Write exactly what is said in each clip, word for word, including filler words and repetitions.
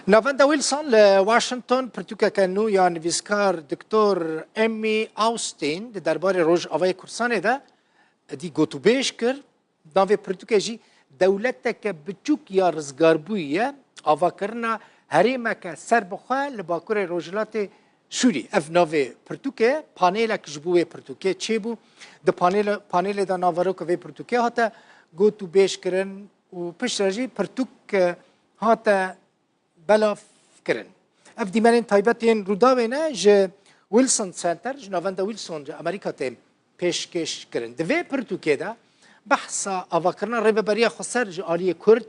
Navenda Wilson li Washington pirtûkeke nû ya nivîskar Doktor Emmy Austin di derbarê Rojavayê Kurdistanê de dî gotûbêj kir. Navê pirtûkê jî Dewleteke biçûk ya rizgarbûyî ye, avakirina herêmeke serbixwe li bakurê rojhilatê Sûrî. Ev navê pirtûkê, panêlek ji bo wê pirtûkê çêbû. Di panêle-, panêlê de naveroka vê pirtûkê hate gotûbêjkirin û piştre jî pirtûk, e, hate belavkirin. Ev dîmenên taybet yên Rûdawê ne, ji Wilson Center, ji Navenda Wilson ji Amerîka tên pêşkêş kirin. Di vê pirtûkê de behsa avakirina Rêveberiya Xweser ji aliyê Kurd,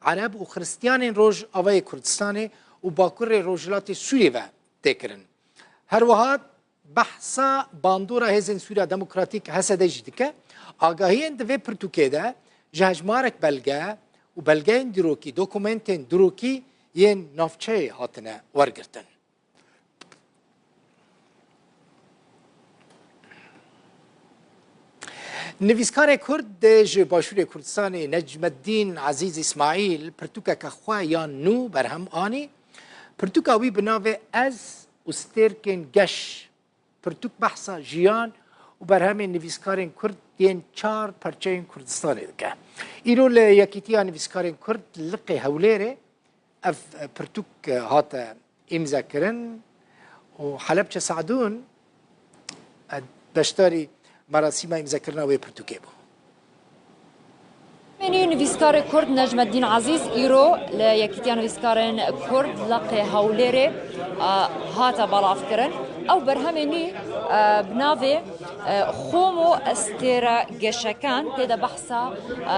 Ereb û Xiristiyanên Rojavayê Kurdistanê û Bakurê Rojhilatê Sûriyê ve tê kirin. Her wiha behsa bandora Hêzên Sûriya Demokratîk, H S D, jî dike. Agahiyên di vê pirtûkê de ji hejmarek belge û belgeyên dîrokî, dokumentên dîrokî yên navçeyê hatine wergirtin. Nivîskarê Kurd ji Başûrê Kurdistanê Necmeddîn Ezîz Îsmaîl pirtûkeke xwe ya nû berhem anî. Pirtûka wî bi navê Ez û Stêrkên Geş. Pirtûk behsa jiyan û berhemên nivîskarên Kurd yên çar perçeyên Kurdistanê dike. Îro li Yekîtiya Nivîskarên Kurd Liqê Hewlêrê ev pirtûk hate îmzekirin û Helebçe Sadûn beşdarî merasîma îmzekirina wê pirtûkê bû. Berhemê nî nivîskarê Kurd Necmeddîn Ezîz îro li Yekîtiya Nivîskarên Kurd Leqê Hewlêrê, e, hate belavkirin. Ew berhemê nî, e, bi navê, e, Xom û Estêre Geşekan tê de behsa,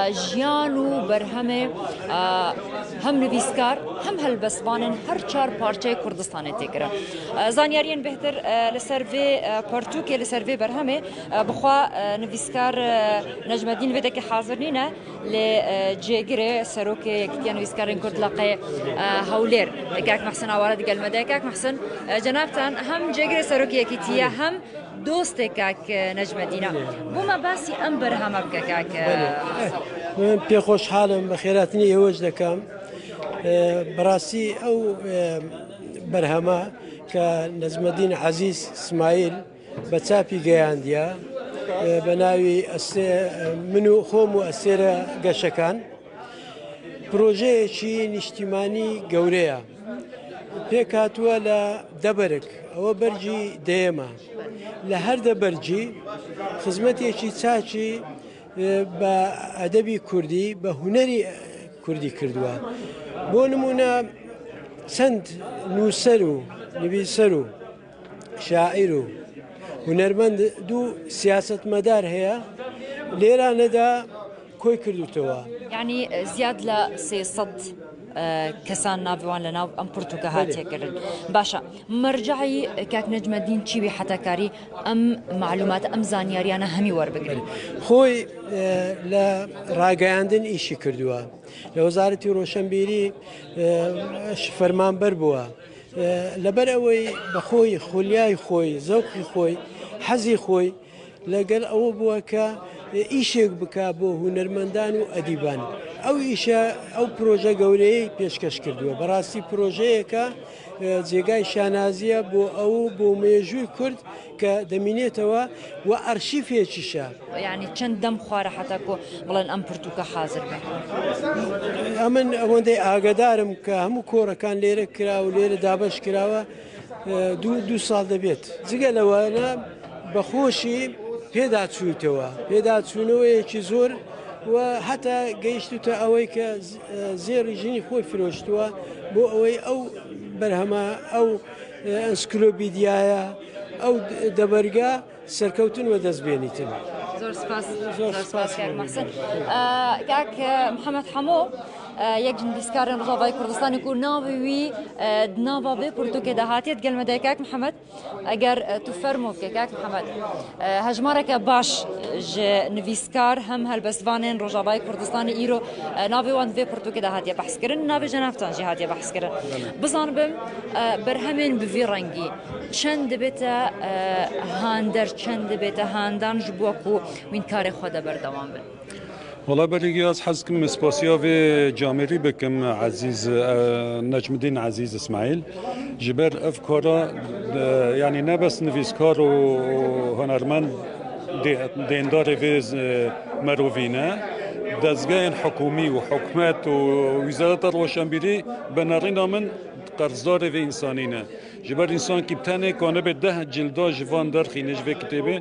e, jiyan û berhemê, e, hem nivîskar hem helbestvanên her çar parçeyê Kurdistanê tê kirin. E, zanyariyên bêhtir, e, li ser vê, e, pertûkê, li ser vê berhemê, e, bi xwe, e, nivîskar, e, Necmeddîn vê dekê hazir nîne, lê, e, cêgirê serokê Yekîtiya Nivîskarên Kurd Leqê, e, Hewlêr, Kak Mehsin Aware digel me de. Kak Mehsin, e, cenabtan hem cêgirê serokê Yekîtiye hem dostê Kak Necmeddîn e. Bo me basî em berheme bike, Kak, e, Belê. Eh, min pê xweşhal im, bi xêrhatinê êwe jî dikim. Eh, bi rastî ew, eh, berhema ke Necmeddîn Ezîz Îsmaîl bi çapî geyandiye, eh, bi navî Estê-, eh, Min û Xom û Estêre Geşekan. Projeyekî nîştîmanî gewre ye. Pêk hatiye li Deberik, ew bercî dêyem e. Li her debercî xizmetiyekî çaçî, e, bi edebî kurdî, bi hunerî kurdî kirdiye. Bo nimûne çend nûser û nivîser û şaîr û hunermend û siyasetmedar heye, lêra ne de koy kirdûtewa. Yanî, e, ziyad le sê sed, e, kesan navê wan li nav em pirtûke Belê. hatiye kirin. Baş e. Merceyî, e, Kak Necmeddîn çi bî heta karî em malûmat, em zanyariyane hemî werbigrin? Xwe, e, li rageyandin îşî kirdiye. Li Wezaretî Roşenbîrî, e, ji fermanber bûye. E, li ber ewê bi xwe, xulyayê xwe, zewqî xwe, hezî xwe, li gel ew bûye ke, e, îşek bike bo hunermendan û edîban. Ew îşe, ew proje gewreyî pêşkeş kirdiye. Bi rastî projeyeke, e, cêgayê şanazî ye bo ew, bo mêjûyê Kurd ke demînêtewe we arşîvekî şe. Yanî çend dem xware heta ku, biڵێن, ئەم پرتووکە حازر بێ؟ Em in, wendê agadarım ke hemû korekan lêre kira û lêre dabeş kirawe, e, du, du sal debêt. Cige lewana bi xweşî pêdaçûytewe. Pêdaçûneweyekî zor we heta geyiştûte ewey ke z-, e, zêrî jinî xwe firoştuwe. Bo ewey ew berhema, ew, e, ensiklopediyaya, ew de-, deberga serkewtin we dest bênîtin. Zor spas. Zor Zor spas spas, Kak Mehsin. Ee, Kak, e, Mihemed Hemo, e, yek ji nivîskarên Rojavayê Kurdistanê ku navê wî, e, di nava vê pirtûkê de hatiye, digel me de ye. Kak Mihemed, eger, e, tu fermo bike, Kak Mihemed, e, hejmareke baş ji nivîskar hem helbestvanên Rojavayê Kurdistanê îro, e, navê wan di vê pirtûkê de hatiye behs kirin, navê cenabtan jî hatiye behs kirin. Bizanibim, e, berhemên bi vî rengî çend dibête, e, hander, çend dibête handan ji bo ku wîn karê xwe de berdewam bin? Wala berî ez hez kim spasiya vê camêrî bikim Ezîz, e, Necmidîn Ezîz Îsmaîl. Ji ber ev kara, e, yanî ne bes nivîskar û hunermend dê-, dêndarê vê, e, merovî ne. Dezgehên hikûmî û hikûmet û wîzareta roşenbîrî bi nerîna min qerzdarê vê însanî ne. Ji ber însankî bi tenê kanibe deh cilda ji van derxîne ji vê kitêbê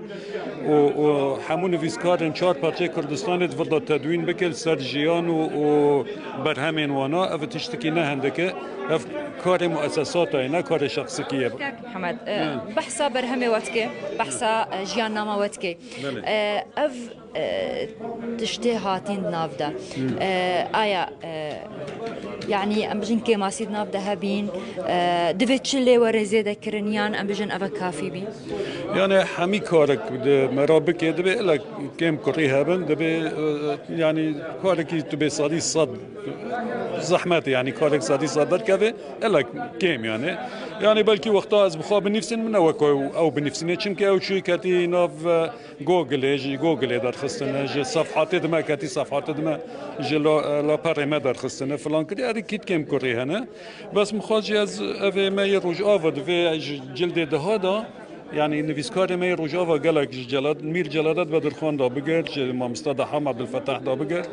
û, û hemû nivîskarên çar parçeyê Kurdistanê di vir de tedwîn bike li ser jiyan û, û berhemên wana. Ev tiştekî ne hindik e. Ev karê muesesata ye, ne karê şexsikî ye. Kak Mihemed, e, Hı. behsa berhemê we dike, behsa, e, jiyannama we dike. Belê. E, ev e, tiştê hatîn di nav de. E, aya, e, yanî em bijin kêmasî di nav de hebîn, e, divê çi lê were zêde kirin yan em bijin eve kafî bî? Yani hemî karek di me re bike, divê ila kêm kurî hebin, divê, e, yani karekî tu bê sedî sed zehmet, yani karek sedî sed derkeve, ila kêm yani. Yani belkî wexta ez bi xwe binivîsim, min ne wek ew binivîsîne, çimkî ew çûyî ketî nav, e, Googleê, ji Googleê derxistine, ji sefhatê dime ketî, sefhatê dime ji la, laperê me derxistine, filan kirî, erî kît kêm kurî hene. Bes min xwest jî ez evê me yê Rojava di vê ji cildê deha de, yanî nivîskarê me yê Rojava gelek ji Celal, Mîr Celadet Bedirxan da bigir, ji mamosta Deham Abdulfetah da bigir,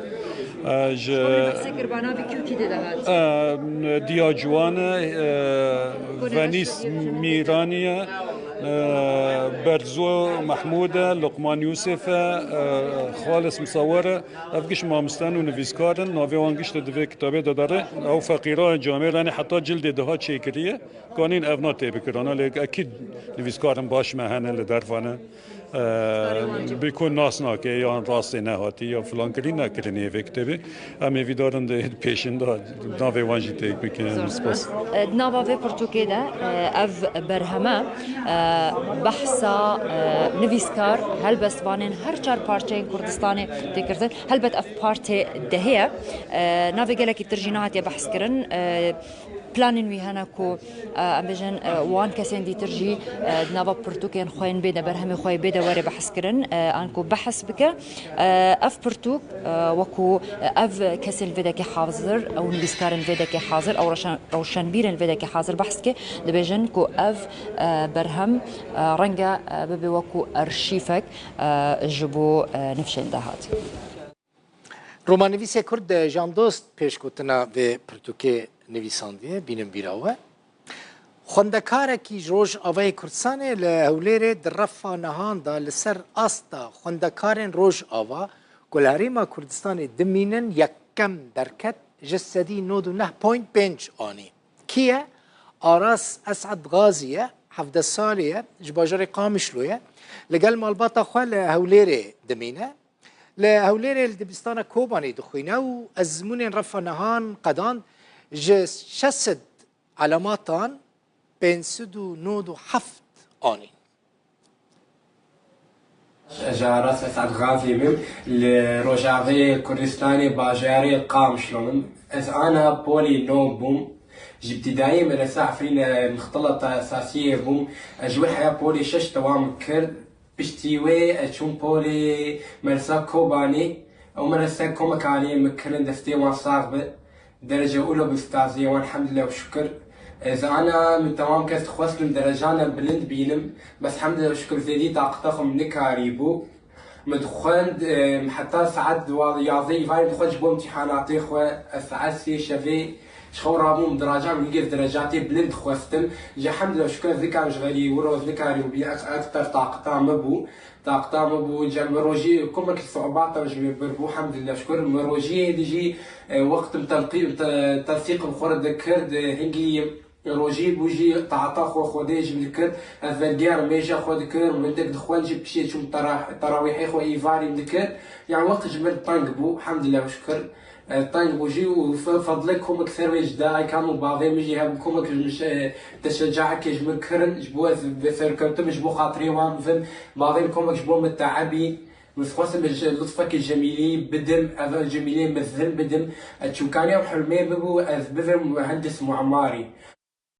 e, ji Şixulê behsê kir, ba navê kî û kî tê de hat? E, Diya Ciwan e, e, Venîs Mîranî ye. Berzo Mehmûd e, Luqman Yûsif e, Xalis Musawwer e. Ev giş mamosten û nivîskar in. Navê wan giş de di vê kitabê de dere. Ew feqîra camêr, yanî heta cildê deha çêkiriye. Kanîn ev na tê bikirana, lê ekîd nivîskarên baş me hene li derva ne. Bi ku nas nake, yan rastê nehatî, ya filan kirî nekirinê vê kitêbê. Em ê vî darin di pêşin de navê wan jî têk bikin. Zor Spas. E, di nava vê pirtûkê de, e, ev berheme, e, behsa, e, nivîskar, helbestvanên her çar parçeyên Kurdistanê tê kirin. Helbet ev partê dehê ye. E, navê gelekî tir jî nehatiye behs kirin. E, planên wî hene ku, e, em bêjin, e, wan kesên dîtir jî, e, di nava pirtûkên xwe yên bê de, berhemê xwe yê bê de were behs kirin, e, an ku behs bike. E, ev pirtûk, e, wekû, e, ev kesên vê dekê hazir, ew nivîskarên vê dekê hazir, ew reşen-, rewşenbîrên vê dekê hazir behs dike, dibêjin ku ev, e, berhem, e, renge, e, bibe wekû arşîvek, e, ji bo, e, nifşên dahatî. Romannivîsê Kurd Can Dost pêşgotina vê pirtûkê nivîsandiye, bînin bîra we. Xwendekarekî ji Rojavayê Kurdistanê li Hewlêrê di refa nihan de li ser asta xwendekarên Rojava ku li Herêma Kurdistanê dimînin yekem derket, ji sedî nod û neh point pênc anî. Kî ye? Aras Esad Gazî ye, hevdeh salî ye, ji bajarê Qamişlo ye. Li gel malbata xwe li Hewlêrê dimîne. Li Hewlêrê li dibistana Kobanê dixwîne û ezmûnên refa nihan qedand, ji şeş sed elamatan pênc sed û nod û heft anîn. Ez Aras Esad Gazî bim, li Rojavayê Kurdistanê bajarê Qamişlo bim. Ez ana polê nod bûm. Ji îbtidayê medresa Efrîn, e, mixtileta esasiyê bûm. Ez ji wê heya polê şeş dewam kir. Piştî wê ez çûm polê medresa Kobanê. Ew medrese komek aliyê min kirin, destê wan sax be. Derece ula bi ustaziyê wan, hemdillah û şukir. Ez ana min temam kes dixwestim derecana bilind bînim. Bes hemdillah û şukir zêdî taqita xwe min nikarîbû. Min dixwend, e, heta saet dua-, yazdeh îvarê dixwest ji bo imtîhanatê xwe. Ez saet sê şevê Ji xew rabûm, diracam, wî gir derecatê bilind dixwestim. Ji hemd ve şikir ez nikarim ji xerî wiro ez nikarî û bî ek-, ekter taqita min bû. Taqita min bû, cem min rojî kumek su'batan ji wê bir bû, hemdillah şikir. Min rojiyê di jî, e, wextim tenqî-, te-, tensîq bi xwe re dikir, di hingî rojî bû jî taata xwe Xwedê ji min dikir. Ez vergiya nimêja xwe dikir, min dek dixwend jî pişê çûm tera-, terawîhê xwe îvarî min dikir. Yan wext ji min teng bû, hemdillah şikir. E, teng bû jî û fe-, fedlê komek ser wê ji dayika min û bavê min jî hebû, komek ji min şe-, teşecaekê ji min kirin, ji bo ez bi serkewtim, ji bo xatirê wan bivim. Bavê min komek ji bo min teebî. Min dixwestim ji lutfekî Cemîlî bidim, ev Cemîlê mezin bidim. E, çûkanê ew hilmê bibû, ez bivim muhendis mumarî.